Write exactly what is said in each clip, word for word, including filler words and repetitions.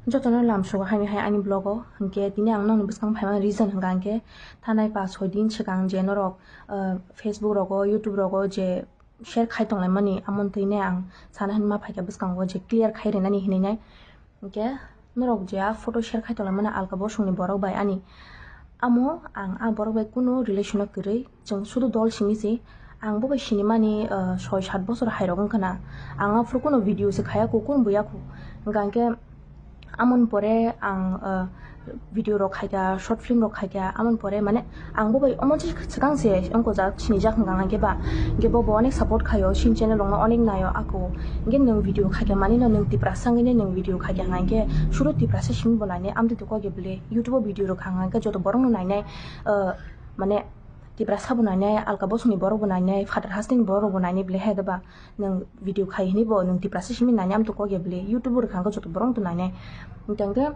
Jotono lamsogo haini hai ani vlog o, hinkhe tini ang nokni bwskango phaimani reason hinkha hinkhe thanai pash soi din swkang je norok, ah, Facebook rogo, YouTube rogo je share khai tonglaimani, amoni thwinai ang sana hinma phaikha bwskango je clear khai rinani hinwi nai. Hinkhe norok je a photo share khai tonglaimani alka bosongni borok bai ani, amo ang a borok bai kunu relation o kwrwi. Chwng sudu dol simi se, ang bo bai sinimani, ah, soi sat bosor hai rok wngkha na. Ang aphuru kunu video se khaya kho, kunu bo ya kho. Hinkha hinkhe amoni pore ang, ah, video rok khaikha, short film rok khaikha, amoni pore mane ang bo bai omo se swkang se wngkojak, sinijak hinkha hinkhe ba. Hinkhe bo bo onek support khaio, sini channel rokno onek naio ako. Hinkhe nwng video khaikha mani no nwng Tiprasa wngwi nwng video khaikha hinkha hinkhe sudu Tiprasa simi bo nainai, amtwi to kok ya bwle YouTube o video rok kha hinkha hinkhe joto borok no nainai, ah, mane Tiprasa bo nainai, alka bosongni borok bo nainai, phatar hasteni borok bo nainai bwle hai da ba. Nwng video khai hinwi bo nwng Tiprasa simi nainai, amtwi kok ya bwle YouTube o rwkha hinkhe joto borok to nainai. Hinkhe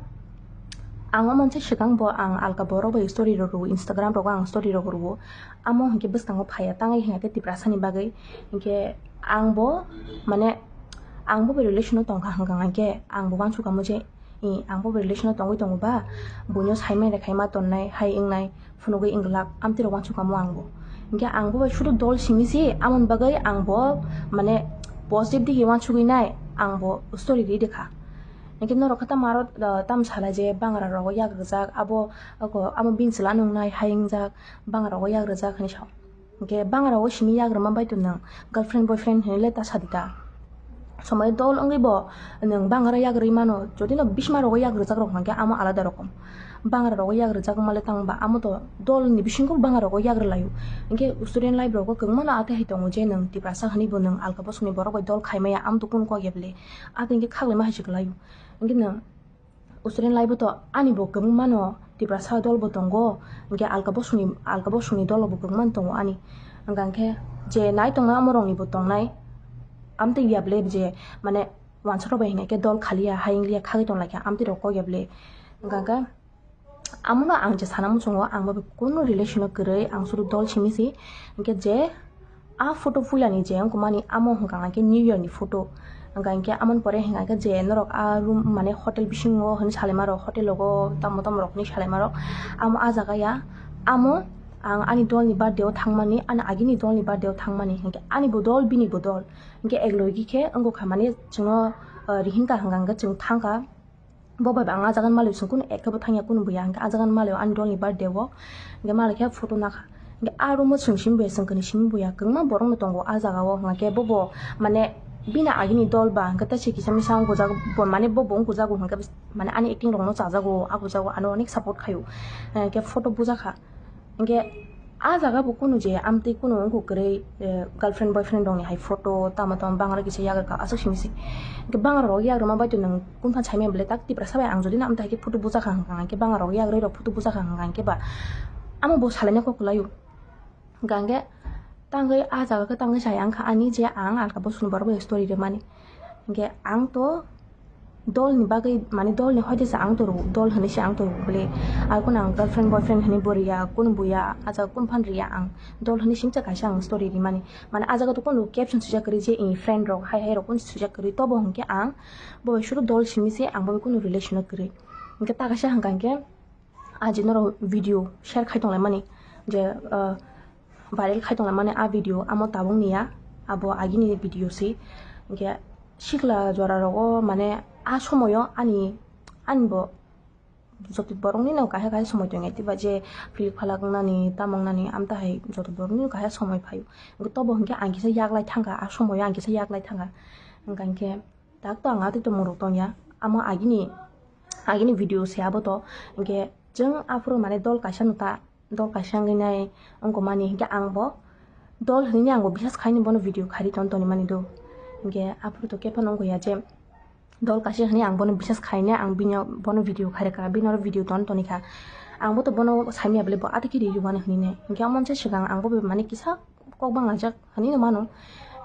ang omo se swkang bo ang alka borok bai story rok rwo, Instagram rogo ang story rok rwo. Amo hinkhe bwskango phaiya tangwi hinkhe Tiprasa ni bagwi. Hinkhe ang bo mane ang bo bai relation o tongkha hinkha hinkhe ang bo uansukha mo je, i, ang bo bai relation o tongwi tongo ba, buino saimai rwkhaima tonnai hai wngnai, phunugwi wngglak, amtwi rok uansukha mo ang bo. Hinkhe ang bo bai sudu dol simi se, amoni bagwi ang bo mane positive digi uansugwi nai ang bo story ri rwkha. Hinkhe norok khe tamo aro, ah, tamo sala je bangra rogo yak rwjak, abo, abo bini chwla nungnai hai wngjak, bangra rogo yak rwjak hinwi sao. Hinkhe bangra rogo simi yak rwma bai to nwng girlfriend boyfriend hinwi le ta sadi ta. Somoi dol wngwi bo nwng bangra yak rwi mano, jodi no bisma rogo yak rwjak rok hinkhe amo alada rokom. Bangra rogo yak rwjak wngma le tang ba amo to dol ni bisingo bangra rogo yak rwlaio. Hinkhe student life rogo kwbangma no atwi hai tongo je nwng Tiprasa hinwi bo nwng alka bosongni borok bai dol khai maya, amo to kunu kok ya bwle. Atwi hinkhe khaklaima hai se kwlaio. Hinkhe nwng student life o to ani bo kwbangma no Tiprasa dol bo tongo, hinkhe alka bosongni, alka bosongni dol bo kwbangma no tongo ani. Hinkha hinkhe je nai tongnai amo rokni bo tongnai, amtwi ya bwle je mane uansuk rok bai hinkhe dol khaliya, hai wngliya, khagwi tonglaikha, amtwi rok kok ya bwle. Hinkha hinkhe amo no ang je sana muchungo, ang bo kunu relation o kwrwi, ang sudu dol simi se. Hinkhe je a photo puila ni je wngkha mani, amo hinkha hinkhe New Year ni photo. Hinkha hinkhe amoni pore hinkha hinkhe je norok a room mane hotel bisingo hinwi salaima rok, hotel rogo tamo tamo rok hinwi salaima rok, amo a jaga ya, amo ang ani dol ni birthday o thangmani, ani agini dol ni birthday o thangmani, hinkhe ani bo dol, bini bo dol, hinkhe ek logi khe wngkha mani chwngno, ah, rihinka hinkha hinkhe chwng thangkha. Bo bai bo ang a jaga ni malwi chwng kunu ekhe bo thangya, kunu bo ya, hinkhe a jaga ni malwi ani dol ni birthday o, hinkhe malwi khe photo nakha, hinkhe a room o chwng simi bo ya, chwng khe simi bo ya, kwbangma borok no tongo a jaga o, hinkhe bo bo mane bini agini dol ba hinkhe tei se kisa misa wngkujak bo, mane bo bo wngkujak bo hinkhe mane ani acting rok no chajago, a bujago, ano onek support khaio, hinkhe photo bujakha. Hinkhe a jaga bo kunu je amtwi kunu wngkha kwrwi, eh, girlfriend boyfriend rokni hai photo tamo tamo bangra kisa yagrwkha aswk simi se. Hinkhe bangra rok yagrwma bai to nwng kunphan saimaya bwle tak Tiprasa bai ang jodi no amtwi hai khe photo bujakha hinkha hinkhe bangra rok yagrwi rok photo bujakha hinkha hinkhe ba amo bo salaina kok kwlaio. Hinkha hinkhe tangwi a jaga khe tangwi sai ang kha ani je ang alka bosongni borok bai story rwmani. Hinkhe ang to dol ni bagwi, mane dol ni hoite se ang to rwo, dol hinwi se ang to rwo bwle. Ar kunu ang girlfriend boyfriend hinwi bo riya, kunu bo ya, a jaga kunu phan riya ang. Dol hinwi singcha kaisa ang story rimani. Mane a jaga to kunu caption swijak kwrwi je, eh, friend rok, hai hai rok kunu swijak kwrwi. Tobo hinkhe ang bo bai suru dol simi se, ang bo bai kunu relation o kwrwi. Hinkhe ta kaisa hinkha hinkhe, ah, je norok video share khai tonglaimani, je, ah, viral khai tonglaimani a video, amo tabuk ni ya, abo agini video se. Hinkhe sikla jora rogo, mane a somoyo ani, ani bo joto borok ni no kaisa kaisa somoi tongo, tiba je philik phalak wngnani, tamo wngnani, amtwi hai joto borok ni no kaisa somoi phaio. Hinkhe tobo hinkhe ang kisa yaglai thangkha, a somoyo ang kisa yaglai thangkha. Hinkha hinkhe tak to ang atwi tongmung rok tongya, amo agini, agini video se abo to. Hinkhe chwng aphuru mane dol kaisa no ta, dol kaisa wngwi nai wngkha mani, hinkhe ang bo dol hinwi ang bo bisas khaini bono video khairi ton toni mani do. Hinkhe aphuru to khe phano wngkha ya je dol kaisa hinwi ang bono bisas khaini, ang bini bono video khairokha, bini oro video ton toni kha. Ang bo to bono saimaya bwle bo atwi khe riri mani hinwi nai. Hinkhe omo se swkang ang bo mane kisa kok banglaijak hinwi no mano.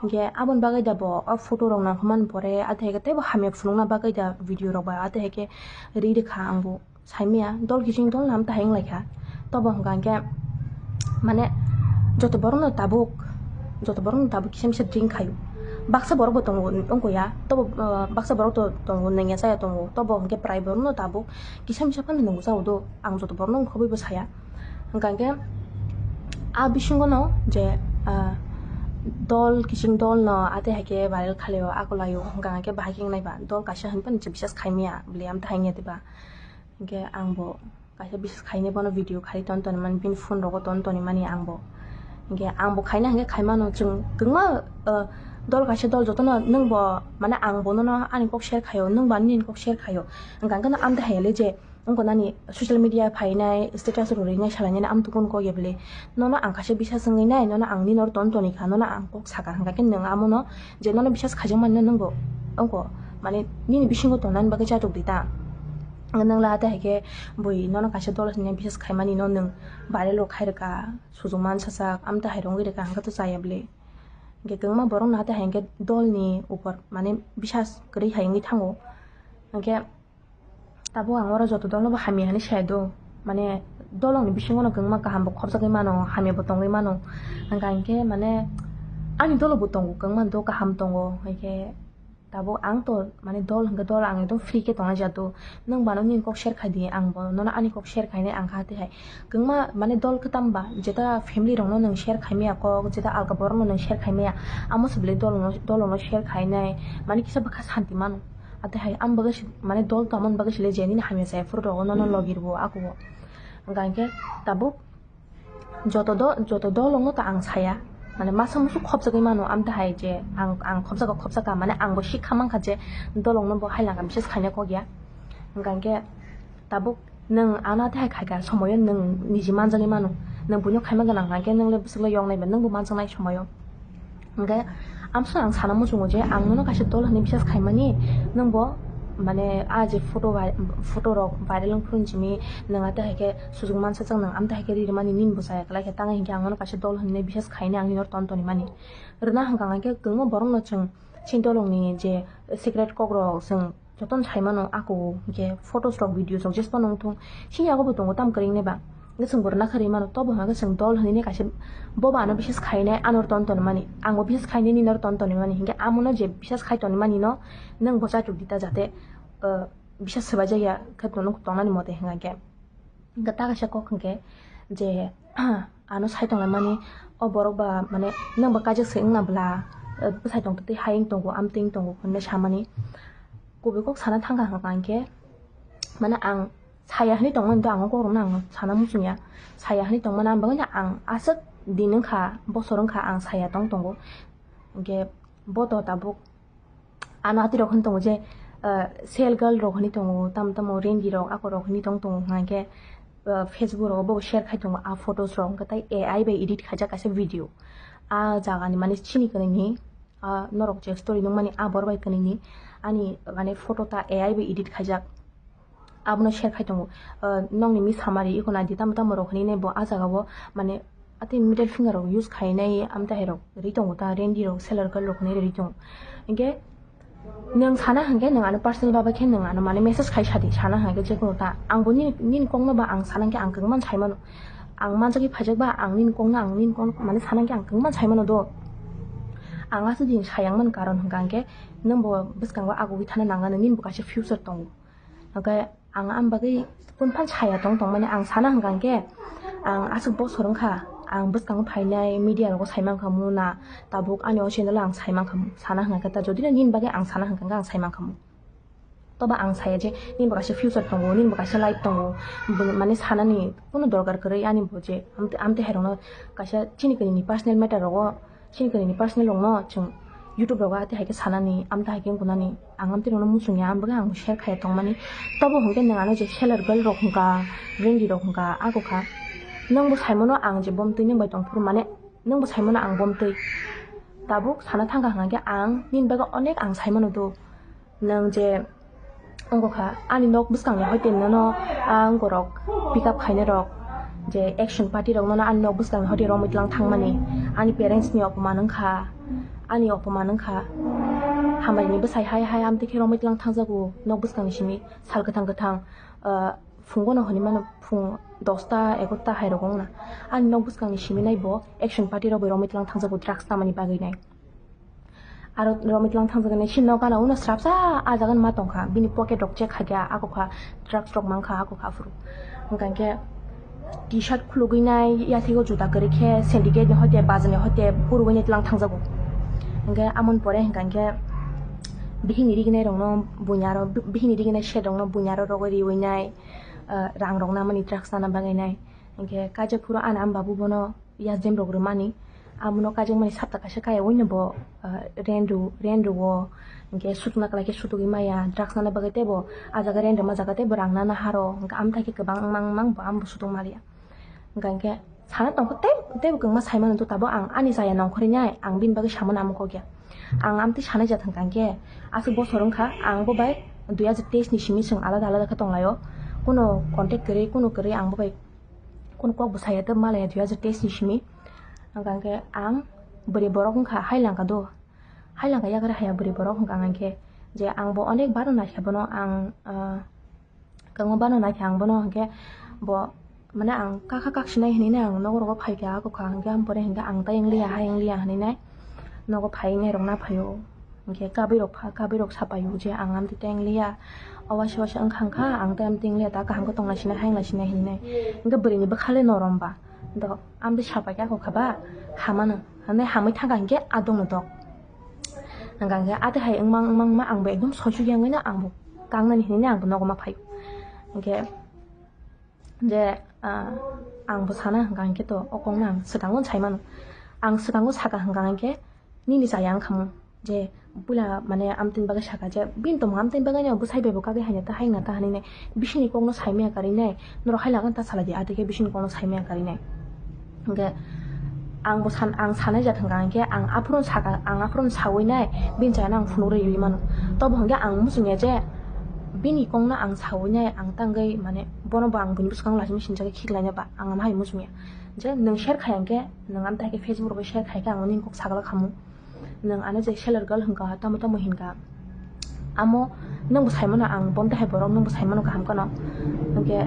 Hinkhe aboni bagwi da bo o photo rok nangkukmani pore, atwi hai khe teibo hamya phunukna bagwi da video rok bai atwi hai khe ri rwkha ang bo. Saimaya dol kiching dol nam tahai wnglaikha. Tobo hwnkha hinkhe mane joto borokno tabuk, joto borokno tabuk kisa misa drink khaio. Baksa borok bo tongo wngkha ya, tobo baksa borok to tongo nangya chaya tongo, tobo hwnkhe prai borokno tabuk kisa misa phano nangwi chao do, ang joto borokno wngkha bai bo saya. Hwnkha hwnkhe a bisingo no je dol kiching dol no atwi hai khe viral khalio akulaio, hwnkha hwnkhe bahai khe wngnai ba dol kaisa hwnphano bisas khaimaya bwlwi amtwi hai wngya diba. Hwnkhe ang bo kaisa bisas khainai bono video khai ton toni mani, bini phone rogo ton toni mani ang bo. Hwnkhe ang bo khaina hwnkhe khaimano, chwng kwbangma dol kaisa dol jotono nwng bo mane ang bo nono ani kok share khaio, nwng bo ani nini kok share khaio. Hwnkha hwnkhe no amtwi hai le je wngkha nani social media phainai status rok rinai salainai amtwi kun kok ya bwle. Nono ang kaisa bisas wngwi nai, nono ang nini oro ton toni kha, nono ang kok sakha hwnkha khe nwng amono je nono bisas khaijakmani nwng bo wngkha mane nini bisingo tongnani bagwi chatok di ta. Nwng la atwi hai khe bui nono kaisa dol hinwi bisas khaimani no nwng viral rok khai rwkha, sujung mansa sak amtwi hai rwngwi rwkha hwnkhe to chaya bwle. Hwnkhe kwbangma borok no atwi hai hwnkhe dol ni upor mane bisas kwrwi hai wngwi thango. Hwnkhe tabuk ang oro joto dol no bo hamya hinwi sai do, mane dolong ni bisingo no kwbangma kaham bo khopjagwi mano, hamya bo tongwi mano. Hwnkha hwnkhe mane ani dolo bo tongo, kwbangma do kaham tongo, hwnkhe tabuk ang to mane dol hwnkhe dol ang ekdom free khe tongnai jat do. Nwng bano nini kok share khai di, ang bo nono ani kok share khainai ang kha tei hai. Kwbangma mane dol kwtam ba, jeta family rokno nwng share khaimaya kok, jeta alka borokno nwng share khaimaya, amo se belai dol, dolokno share khainai, mane kisa bwkha santi mano. Atwi hai ang bagwi se, mane dol tongmani bagwi se le je nini hamya chaya phuru rogo nono logi rwo ako. Hwnkha hwnkhe tabuk joto do-, joto dolokno to ang saya, mane masa musu khopjagwi mano, amtwi hai je ang, ang khopjago khopjaka, mane ang bo sikha mankha je dolokno bo hai langkha bisas khaina kok ya. Hwnkha hwnkhe tabuk nwng ano atwi hai khaikha somoyo nwng niji manjagwi mano, nwng buino khaima gwnang hwnkhe nwng le bwswk le yoknai ba nwng bo manjaknai somoyo. Hwnkhe amswk ang sana muchungo je ang nono kaisa dol hinwi bisas khaimani, nwng bo mane a je photo vai-, photo rok viral wng phuru simi nwng atwi hai khe sujung mansa chwng nwng amtwi hai khe ri rwmani nini bo chaya kwlai khe tang hinkhe ang nono kaisa dol hinwi bisas khainai ang nini oro ton toni mani. Rwna hwnkha hwnkhe kwbangma borokno chwng chini dolongni je secret kok rok chwng jotono sai mano, ako hwnkhe photos rok, videos rok jesbo nung thung, sini yago bo tongo tamo kwrwini ba. Hwnkhe chwng bo rwna khe rwi mano, tobo hwnkhe chwng dol hinwi kaisa bo ba ano bisas khainai, ano ton toni mani, ang bo bisas khainai nini oro ton toni mani, hwnkhe amono je bisas khai toni mani no nwng bo chaitok di ta jate, ah, bisas swbai jak ya khe tong-, tongnani mote hwnkhe. Hwnkhe ta kaisa kok hwnkhe je, ano sai tonglaimani, o borok ba mane nwng ba kaijak se wngna bwla, bwsai tongtwtwi hai wng tongo, amtwi wng tongo hwnwi samani. Kubui kok sana thangkha hwnkha hwnkhe, mane ang saya hinwi tongmani do, ang o kokrokno ang sana muchungya. Saya hinwi tongmani ang bagwino ang aswk din wngkha, bosor wngkha ang saya tong tongo. Hwnkhe bo to tabuk ano atwi rok hwn tongo je, ah, sel girl rok hwnwi tongo, tamo tamo rengi rok ako rok hwnwi tong tongo hwnkha hwnkhe, ah, Facebook rogo bo share khai tongo a photos rok, hwnkhe tai A I bai edit khaijak kaisa video. A jagani mane chini kwnwi ni, ah, norok je story nukmani a borok bai kwnwi ni ani mane photo ta A I bai edit khaijak. Abono share khai tongo. Ah, nokni mi samari iko nai di tamo tamo rok hinwi nai bo ah jagao mane atwi middle finger rok use khainai amtwi hai rok ri tongo ta, rendi rok, seller girl rok hinwi ri tongo. Hinkhe nwng sana hinkhe nwng ano personal baba khe nwng ano mane message khai sadi, sana hinkhe jekheno ta. Ang bo nini, nini kokno ba ang sana hinkhe ang kwbangma sai mano. Ang manjagwi phaijak ba ang nini kokno, ang nini kokno mane sana hinkhe ang kwbangma sai mano do. Ang aswk din sayang man karon hwnkha hinkhe nwng bo bwskango agugwi thana nang ano, nini bo kaisa future tongo. Hwnkhe ang ani bagwi phone phan saya tong tongmani ang sana hwnkha hwnkhe, ang aswk bosor wngkha, ang bwskango phainai media rogo sai mankha mu na, tabuk ani o channel o ang sai mankha mu, sana hwnkha khe ta jodi no nini bagwi ang sana hwnkha hwnkhe ang sai mankha mu. Toba ang saya je nini bo kaisa future tongo, nini bo kaisa life tongo, bo mane sanani kunu dorkar kwrwi ani bo je amtwi, amtwi hai rokno kaisa chini kwnwi ni personal matter rogo. Chini kwnwi ni personal rokno chwng YouTube rogo atwi hai khe sanani, amtwi hai khe wngkha nani, ang amtwi rokno muchungya, ang bagwi ang share khaiya tongmani. Tobo hwnkhe nwng ano je seller girl rok hwnkha, rendi rok hwnkha, ako kha. Nwng bo sai mano ang je bomtwi nwng bai tong phuru, mane nwng bo sai mano ang bomtwi. Tabuk sana thangkha hwnkha khe ang nini bagwi onek ang sai mano do. Nwng je wngkha ani nok bwskangni hoite nono, ah, wngkorok pick up khainai rok je action party rok nono ani nok bwskangni hoite romwi tlang thangmani, ani parents ni opoman wngkha, ani opoman wngkha. Hambai ni bwsai hai hai amtwi khe romwi tlang thangjago nok bwskangni simi sal kwthang kwthang, ah, phungo no hinwi mano phung dosta egarota hai rok wngna ani nok bwskangni simi nai bo action party rok bai romwi tlang thangjago drugs tamani bagwi nai. Aro romwi tlang thangjaknai, sini nogo gana uno srapsa ah jaga ma tongkha, bini pocket rok check khaikha, ako kha drugs rok mankha, ako kha phuru. Hwnkha khe T-shirt khulugwi nai, yathego juta kwrwi khe syndicate ni hoite, bajar ni hoite, purugwi nai tlang thangjago. Hwnkhe amoni pore hwnkha khe bihikni riginai rokno buini aro, bihikni riginai shed rokno buini aro rogwi riwi nai, ah, rang rok namani drugs nana bagwi nai. Hwnkhe kaijak phuru ani ama babu bono yajem rok rwmani. Amono kaijakmani sapta kaisa kaya oino bo, ah, rent rw-, rent rwo. Hwnkhe sutuna kwlai khe sutugwi maya, drugs nana bagwi teibo ah jaga rent rwma jaga teibo rang nana haro. Hwnkhe amthai khe kwbang wngmang wngmang bo amo bo sutung maliya. Hwnkha hwnkhe sana tongkha tei, teibo kwbangma saimano to tabuk ang ani chaya nongkhorwi nai, ang bini bagwi samano amo kok ya. Ang amtwi sanai jat hwnkha hwnkhe aswk bosor wngkha, ang bo bai dui hajar teis ni simi chwng alada alada khe tonglaio. Kuno contact kwrwi, kuno kwrwi ang bo bai kuno kok bo saya tei malaya dui hajar teis ni simi. Hwnkha hwnkhe ang bwrwi borok wngkha, hai langkha do. Hai langkha yakarwi haya bwrwi borok hwnkha hwnkhe je ang bo onek baro naikha bono ang, ah, kwbangma bano naikha ang bono hwnkhe bo mane ang kakha kaksinai hinwi nai ang nogo rogo phaikha, ako kha hwnkhe ang pore hwnkhe ang tai wngliya, hai wngliya hinwi nai nogo phai nai rok na phaio. Hwnkhe kabwi rok pha, kabwi rok sapaio je ang amtwi tai wngliya, o waisa waisa wngkha wngkha, ang tai amtwi wngliya, ta kaham khe tongna sinai, hai wngna sinai hinwi nai. Hwnkhe bwrwini bwkha le norom ba, do amtwi sapaikha ako kha ba hamano, hwnwi hamwi thangkha hwnkhe adongno dok. Hwnkha hwnkhe atwi hai wngmang wngmang wngma ang bo ekdom soisuk ya wngwi no ang bo kangnani hinwi no ang bo nogo ma phaio. Hwnkhe je, ah, ang bo sana hwnkha hwnkhe to o kokno ang swkango sai mano. Ang swkango saka hwnkha hwnkhe nini chaya wngkha mo je puila mane amtwini bagwi saka je bini tongmung amtwini bagwi no bwsai bai bo kagwi haina ta haina ta hinwi nai bisingni kokno sai maya karwi nai norok hai lagan ta salai di atwi khe bisingni kokno sai maya karwi nai. Hwnkhe ang bo san-, ang sanai jat hwnkha hwnkhe ang aphuru saka, ang aphuru sawi nai bini chayano ang phunuk rwi rwi mano. Tobo hwnkhe ang muchung ya je bini kokno ang sawi nai ang tangwi mane bono bo ang buini bwskango laisima sinijagwi khiklaina ba ang ama hai muchung ya je nwng share khai hwnkhe nwng amtwi hai khe Facebook rogo share khai khe ang nini kok sagala khamu. Nwng ano je seller girl hwnkha, tamo tamo hinkha. Amo nwng bo sai mano ang, bo amtwi hai borok nwng bo sai mano kaham kheno. Hwnkhe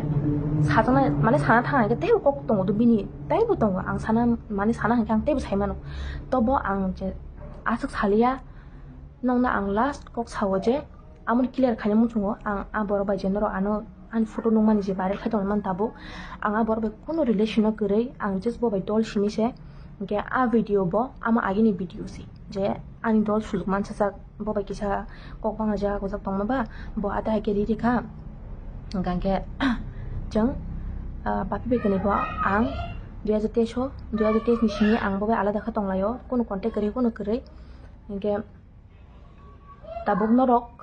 sajaknai, mane sana thang hwnkhe teibo kok tongo do bini, teibo tongo. Ang sana, mane sana hwnkhe ang teibo sai mano. Tobo ang je aswk saliya, nwngno ang last kok sao je, amoni clear khaina muchungo ang a borok bai je norok ano ani photo nukmani je viral khai tongmani tabuk, ang a borok bai kunu relation no kwrwi, ang just bo bai dol simi se. Hwnkhe a video bo amo agini video se, je ani dol suluk mansajak, bo bai kisa kok banglaijak gojak tongma ba, bo ata hai khe riri kha. Hwnkha hwnkhe chwng, ah, papi bai kwnwi bo ang dui hajar teis o, dui hajar teis ni simi ang bo bai alada khe tonglaio, kunu contact kwrwi, kunu kwrwi. Hwnkhe tabuk norok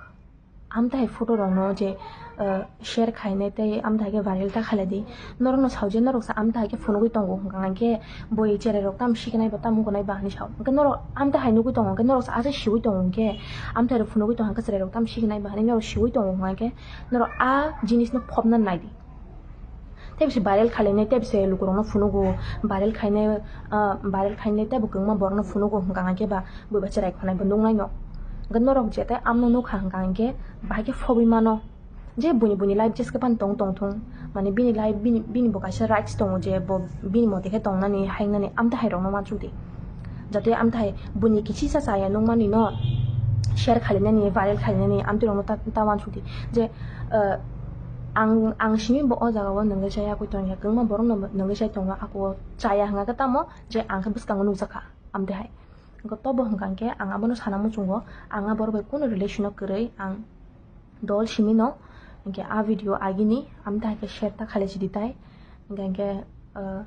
amtwi hai photo rokno je, ah, share khainai tei amtwi hai khe viral ta khailai di. Norokno sao je norok sa amtwi hai khe phunugwi tongo hwnkha hwnkhe boi cherai rok tamo sikinai ba tamo wngnai ba hinwi sao. Hwnkhe norok amtwi hai nugwi tongo hwnkhe norok sa aswk siwi tongo hwnkhe amtwi hai rok phunugwi tongkha hwnkhe cherai rok tamo sikinai ba hinwi norok siwi tongo hwnkha hwnkhe norok a jinisno phobna nai di. Tei bisi viral khainai, tei bisi lukurokno phunugo, viral khainai, ah, viral khainai tei bo kwbangma borokno phunugo hwnkha hwnkhe ba bui ba cherai khonai bo nuknai no. Hwnkhe norok je tei amno nukha hwnkha hwnkhe bahai khe phobwi mano. Je buini, buini life jeske phano tong tong thung, mane bini life, bini, bini bo kaisa rights tongo je bo bini mote khe tongnani, haingnani, amtwi hai rokno uansuk di. Jate amtwi hai buini kichisa chaya nukmani no share khainani, viral khainani, amtwi rokno ta, ta uansuk di. Je, ah, ang, ang simi bo o jaga o nungwi chaya koi tongya, kwbangma borok no nungwi chai tongo, ako chaya hwnkha khe tamo je ang khe bwskango nukjakha, amtwi hai. Hwnkhe tobo hwnkha hwnkhe ang abono sana muchungo, ang a borok bai kunu relation o kwrwi, ang dol simi no, hwnkhe a video agini, amtwi hai khe share ta khailai sidi tai, hwnkhe, hwnkhe, ah,